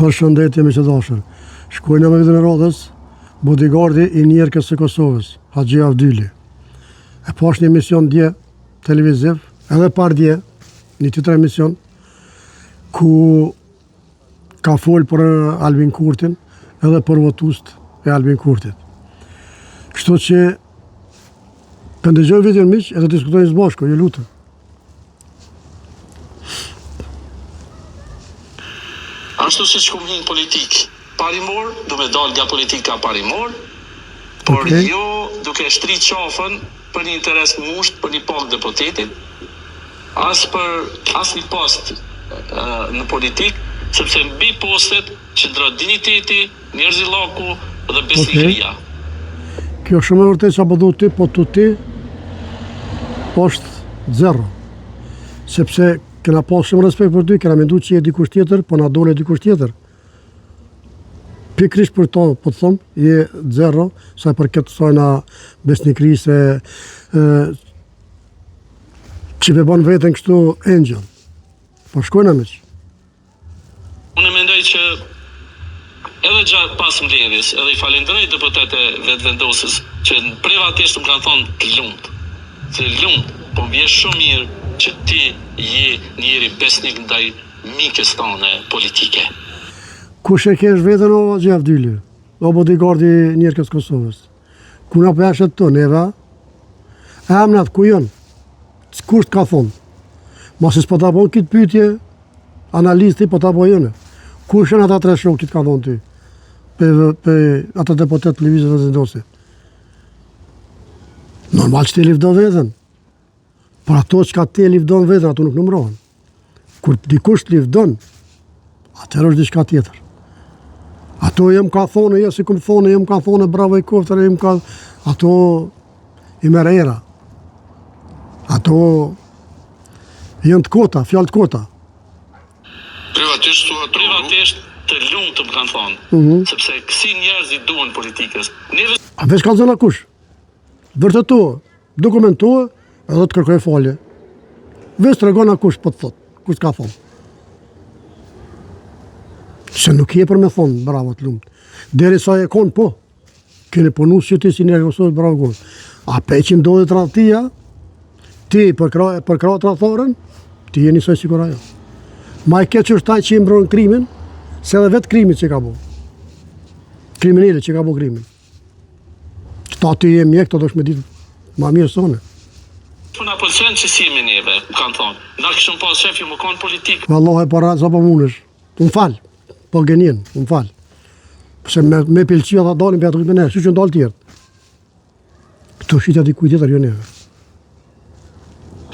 Përshëndetje miq të dashur. Shkojna me videon e radhës, bodyguardi i njerkës së Kosovës, Haxhi Avdyli. E pash një emision dje televiziv, edhe pardje, një tjetër emision, ku ka folë për Albin Kurtin edhe për votuesit e Albin Kurtit. Kështu që, po ndëgjojmë videon miq edhe diskutojmë së bashku, ju lutem. Ashtu siç kum hi në politikë parimor, du me dalë nga politika parimor, por okay. jo duke e shtri qafën për një interes të ngushtë, për një pagë deputetit, as për asnjë post në politikë, sepse mbi postet qëndron dinjiteti, njerëzillaku dhe besnikëria. Okay. Kjo shumë e vërtetë ça po thu ti, po tu ti është zero. Sepse kena pas shumë respekt për ty, kena mendu që je dikush tjetër, po na dole dikush tjetër. Pikërisht për to, po të thom, je zero, sa i përket kësajna besnikërisë e, që pe bon veten kështu engjëll. Po shkojna miq. Unë mendoj që edhe gjatë pas mbledhjes, edhe i falenderoj deputetët e Vetëvendosjes që privatisht më kanë thonë të lumtë, të lumtë, po më vjen shumë mirë që ti je njeri besnik ndaj mikes tane politike. Kush e kesh veten o Haxhi Avdyli, o bodyguardi i njerkës Kosovës? Ku na po ja shet këto neve? Emnat ku janë? Kush të ka thonë? Masi s'po ta bon këtë pyetje, analisti po ta boj unë. Kush janë ata tre shokë që të kanë thonë ty? Pe, pe ata deputetë të Lëvizjes Vetëvendosje. Normal që ti livdon veten. Por ato çka ti e livdon veten, ato nuk numërohen. Kur dikush të livdon, atëherë është diçka tjetër. Ato jem ka thonë, jo si kum thonë, jem ka thonë, bravo i koftë, jem ka... Ato i merr era. Ato janë të kota, fjalë të kota. Privatisht thua Privatisht të lumtë më kanë thonë, mm -hmm. sepse kësi njerëz i duhen politikës. Neve... A veç kallzona kush? Vërteto, Dokumentohe edhe të kërkoj falje. Veç tregona kush po të thot, kush të ka thonë. Se nuk je për me thonë, bravo të lumtë. Derisa je konë, po, keni punu si ti si njerë Kosovës, bravo konë. A pe që ndodhi tradhtia, ti përkrah, përkrah tradhtorin, ti je njësoj sikur ajo. Ma i keq është ai që i mbron krimin, se edhe vetë krimit që ka bo. Krimineli që ka bo krimin. Këta ti je mjek, të do me ditë ma mirë se unë. Po na pëlqen që si jemi neve, më kanë thonë. Na kishim pas qef ju me konë n'politikë. Vallahi para sa po mundesh. Më fal. Po gënjen, më fal. Se me me pëlqy ata dalin për atë me ne, siç janë dalë tjerë. Këto shitja dikujt tjetër jo neve.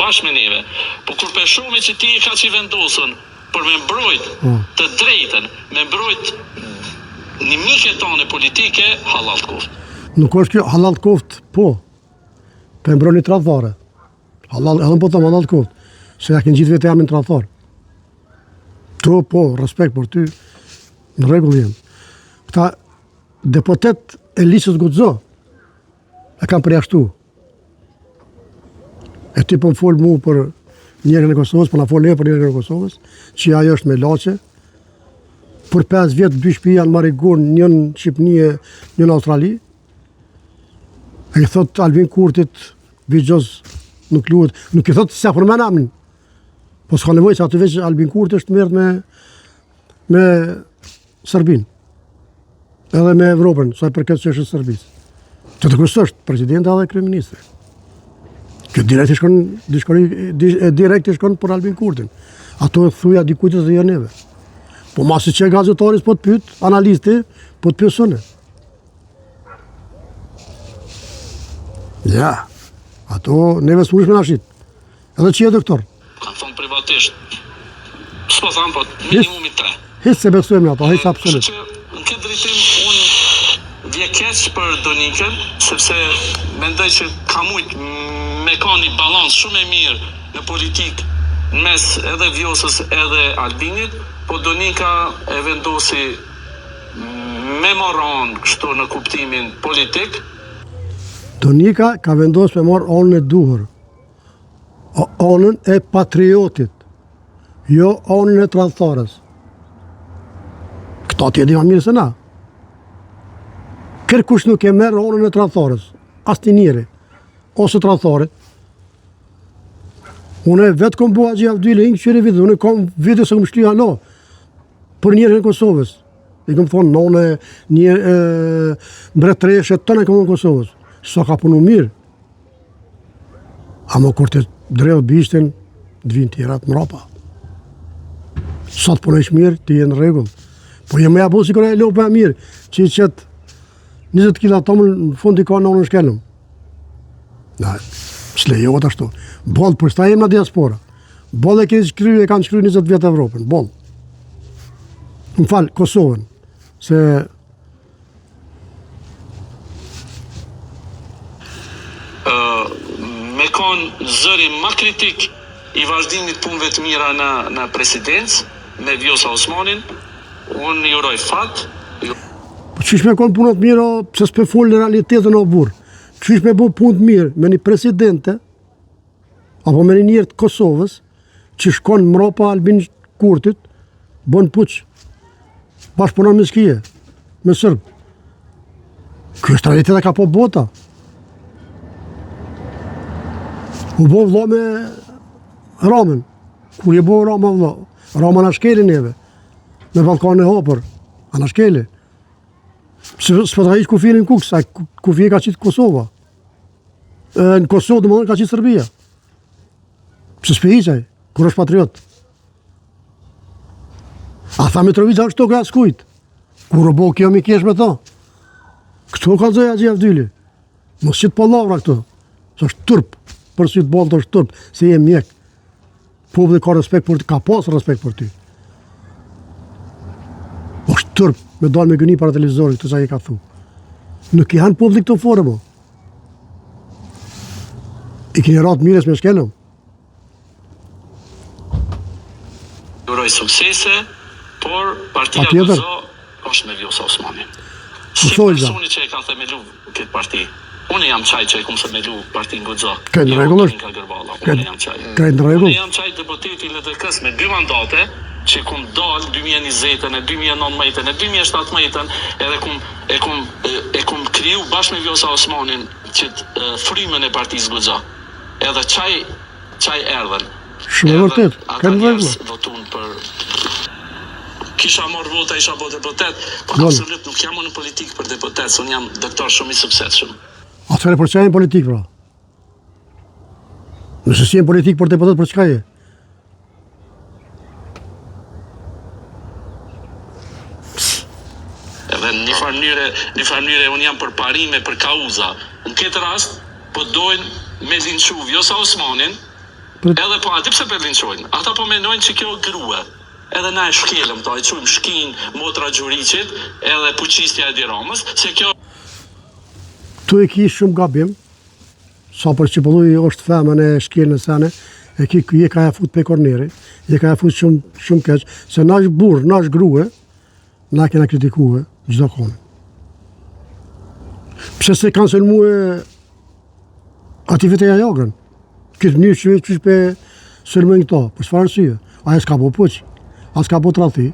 Bashkë me neve. Po kur pe shohim që ti je kaq i vendosun për me mbrojt po. të drejtën, me mbrojt një mike tane politike, hallall të koftë. Nuk është kjo hallall të koftë, po. Po e mbron një tradhtare. Hallall, edhe po them hallall të koftë. Se ja ke ngjit vetë emrin tradhtar. To po, respekt për ty. Në rregull jem. Këta deputet e listës Guxo e kanë përjashtu. E ti po më fol mu për njerkën e Kosovës, po na fol për njerkën e Kosovës, që ajo është melaqe. Për 5 vjet dy shtëpi janë marigonë, një në Shqipëni e një në Australi. E i thot Albin Kurtit, bixhoz nuk luhet, nuk i thot s'ia përmend emrin. Po s'ka nevojë se aty veç Albin Kurti është merret me me Serbinë. Edhe me Evropën, sa i përket çështjes së Serbisë. Të të kush është presidenta dhe kryeministri. Kjo direkt i shkon, direkt i shkon për Albin Kurtin. Ato e thuja dikujt dhe jo neve. Po masi që gazetari s'po të pyet, analisti, po të pyes unë. Ja, ato neve s'mundesh me na shit. Edhe që je doktor. Kanë thonë privatisht. S'po tham, po minimumi 3. Hiç s'e besojmë në ato, hiç absolut. Kështu që në këtë drejtim unë vje keq për Donikën, sepse mendoj që ka mujt me ka një balans shumë e mirë në politikë mes edhe Vjosës edhe Albinit, po Donika e vendosi me marrë anë kështu në kuptimin politik. Donika ka vendos me marrë anën e duhur. anën e patriotit, jo anën e tradhtares. Këto ti e di ma mirë se na. Kërkush nuk e merr anën e tradhtarës, asnjë njeri, ose tradhtarit. Unë vetë kom bo Haxhi Avdyli, në këqyri video, unë kom video se kom shty hala, për njerën e Kosovës. I kom thonë, none, një e, mbretreshe, të në kom në Kosovës. Sa ka punu mirë. Ama kur të dredh bishtin, të vinë tjerat mrapa. Sa të punojsh mirë, ti je në rregull. Po je me ja bo sikur e lopa e mirë, që i qet 20 kg tomël, në fund i ka në onën shkelëm. Na, s'lejohet ashtu. Boll, për sta jem në diaspora. Boll e keni shkry, e kanë shkry 20 vjet Evropën, boll. Më fal, Kosovën, se me kon zëri ma kritik i vazhdimit punëve të mira në në presidencë me Vjosa Osmanin, unë i uroj fat, ju Po qysh me kon punët mira, pse s'pe fol në realitetin o burr? Qysh me bo punë të mirë me një presidente apo me një njeri të Kosovës që shkon mrapa Albin Kurtit, bën puç, bashkëpunon me skije, me sërb. Kjo është realitet e ka po bota. U bo vlla me Ramën. Kur je bo Rama vlla? Rama na shkeli neve. Me Ballkanin e hapur. A na shkeli. S'po ta hiq kufirin në Kukës, a kufi ka qitë Kosova. E, në Kosovë, domethënë, ka qitë Serbia. Pse s'pe hiq ai, kur është patriot? A tha Mitrovica është tokë e askujt? Kur u bo kjo mikesh me to? Këto kallzoj Haxhi Avdyli. Mos qit pallavra këto. Se është turp. Për sy të baltë është turp. Se je mjek. Populli ka respekt për ty, ka pas respekt për ty. është turp me dalë me gëni para televizorit, këto sa i ka thu. Nuk i hanë populli këto fore, mo. I keni ra të mirës me shkelëm. Uroj suksese, por partia Guxo është me Vjosa Osmanin. Si personi që e ka themelu këtë parti, unë jam qaj që e kum themelu partinë Guxo. Krejt në rregull është. Unë jam qaj. Krejt në rregull. Unë jam qaj deputeti i LDK-së me dy mandate që kum dal 2020-ën e 2019-ën e 2017-ën edhe kum e kum e kum kriju bashkë me Vjosa Osmanin qit frymën e partisë Guxo. Edhe qaj qaj erdhën. Shumë e vërtetë. Ata njerëz votun për Kisha marrë vota, isha bo deputet, po absolut nuk jam unë në politikë për deputet, se unë jam doktor shumë i suksesshëm. Atëherë për çka je në politikë pra? Nëse s'je në politikë për deputet, për çka je? Edhe në një farë mënyre, një farë mënyre unë jam për parime, për kauza. Në këtë rast po dojnë me linçu Vjosa Osmanin, edhe po a di pse po e linçojnë? Ata po menojnë që kjo grua, edhe na e shkelëm këto, e quajmë shkinë motra Gjuriqit, edhe puçistja e Edi Ramës, se kjo Tu e ki shumë gabim, Sa për që pëlluj është femën e shkelë në sene, e ki je ka e fut pe korneri, je ka e fut shumë, shumë keq, se na është burrë, na është grue, na kena kritikue çdo konë. Pse se kanë sulmue Atifete Jahjagën? Këtë mënyrë që qysh pe sulmojnë këto, për çfarë arsye? Ajo s'ka bo puç, as s'ka bo tradhti.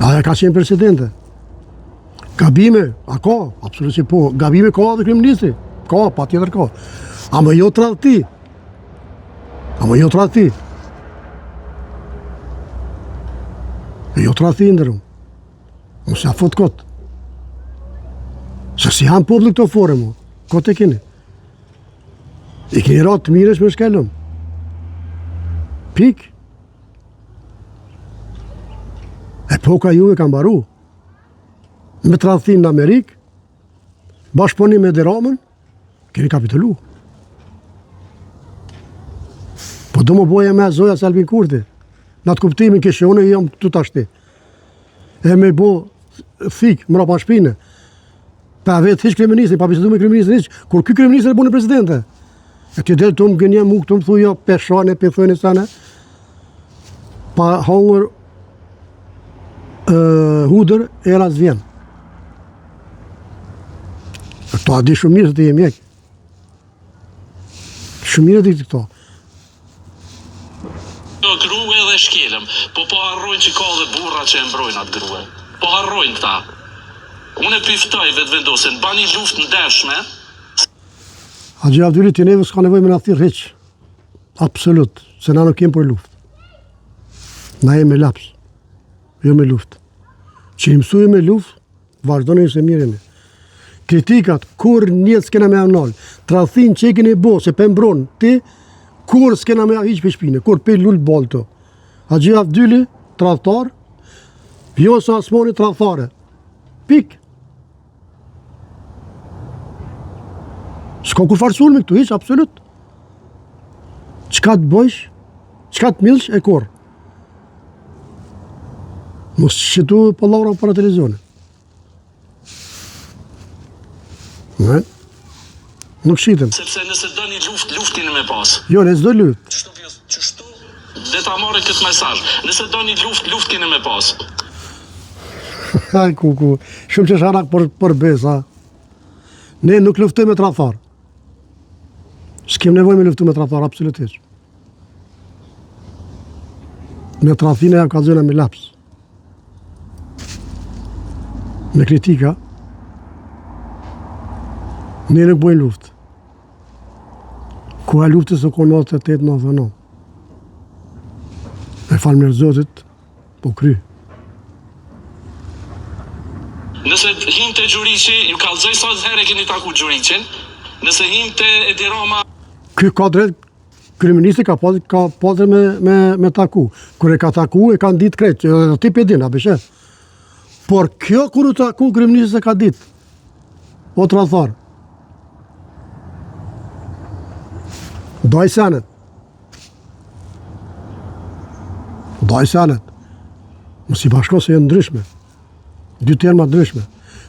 Ajo ka qenë presidente. Gabime, a ka? Absolutisht po. Gabime ka edhe kryeministri. Ka, patjetër ka. Ama jo tradhti. Ama jo tradhti. Jo tradhti nderum. Mos ja fut kot. Se s'i han populli këto fore, mo. Kot e keni. I keni ra të mirës me shkelëm. Pik. Epoka juve ka mbaru. Me tradhtinë në Amerikë, bashkëpunim me Edi Ramën, keni kapitullu. Po do më boje me zoja se Albin Kurti. Në atë kuptimin kështë unë jam këtu tashti. E me bo thikë, mrapa shpine. Pa vetë hiç kryeministrin, pa bisedu me kryeministrin hiç, kur ky kryeministër e bune presidente. E ti del të më gënje mu këtu më thu jo, peshane, pe thënë sane. Pa hongër hudër, era s'vjen. Këto a di shumë mirë se ti je mjek. Shumë mirë di këto. Kjo grue edhe shkelëm, po po. harrojnë që ka dhe burra që e mbrojnë atë grue. Po harrojnë këta. Unë e ftoj Vetëvendosjen, bani luftë ndershme. Haxhi Avdyli ti neve s'ka nevojë me na thirr hiç. Absolut, se na nuk jem për luftë. Na jem me laps, jo me luftë. Që i mësuje me luftë, vazhdoni se mirë jemi. Kritikat, kurrë s'kena me nalë. Tradhtinë që i keni bo, se pe mbron ti, kurrë s'kena me hiq prej shpine, kurrë pe Lul Baltë. Haxhi Avdyli, tradhtar, Vjosa Osmani tradhtare. Pik. S'ka kurrfarë sulmi këtu, hiç, absolut. Çka të bëjsh, çka të millsh e korr. Mos qitu pallavra para televizionit. Ne? Nuk shitem. Sepse nëse doni luftë, luftë keni me pas. Jo, ne s'do luftë. Qështu, qështu, le ta marrin këtë mesazh. Nëse doni luftë, luftë keni me pas. Ai kuku, shumë qesharak për, për besa. Ne nuk luftojmë me tradhtar. S'kem nevojë me luftu me tradhtar, absolutisht. Me tradhtinë ja kallzojna me laps. Me kritika. Ne nuk bojmë luftë. Koha e luftës u kon 98, 99. E falënderoj Zotit, po kry. Nëse him te Gjuriqi, ju kallzoj sa herë e keni taku Gjuriqin, nëse him te Edi Rama... Ky ka drejt, kryeministri ka pas ka pas me me me taku. Kur e ka taku e kanë ditë krejt, edhe ti pe din, a beshe. Por kjo kur u taku kryeministri s'e ka ditë. O tradhtar. Daj senet. Daj senet. Mos i bashko se janë ndryshme. Dy terma ndryshme.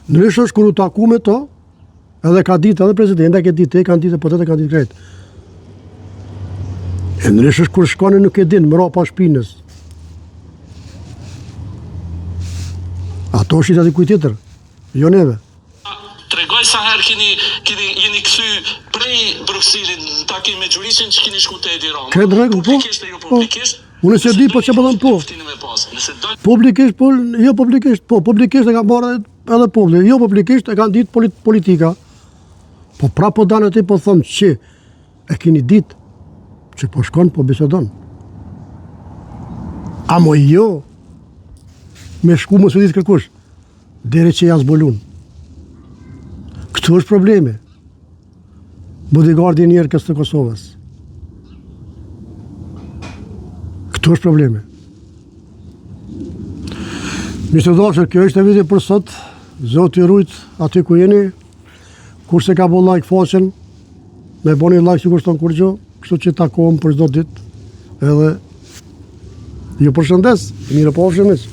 Ndryshe është kur u taku me to, edhe ka ditë edhe presidenti, ka ditë, kanë ditë deputetët, kanë ditë krejt. E ndryshe është kur shkon e nuk e din, mrapa shpinës. Ato është i dikujt tjetër, jo neve. Tregoj sa herë keni keni jeni kthy prej Brukselit në takim me Gjuriqin që keni shku te Edi Rama. Krejt rregull, po. Publikisht e jo po. publikisht. Unë s'e di, po që po them po. Publikisht, po, jo publikisht, po, publikisht e ka marrë edhe populli, jo publikisht e kanë ditë polit, politika. Po prapë po danë aty po them që e keni ditë që po shkon, po bisedon. Amo jo, me shku mos e ditë kërkush. Deri që ja zbulun. Këtu është problemi. Bodyguardi i njerkës të Kosovës. Këtu është problemi. Miq të dashur, kjo ishte video për sot. Zoti ju rujt aty ku jeni. Kush s'e ka bo like faqen, me bo një like s'i kushton kurgjo, kështu që takohem për çdo ditë. Edhe ju përshëndes, mirupafshim miq.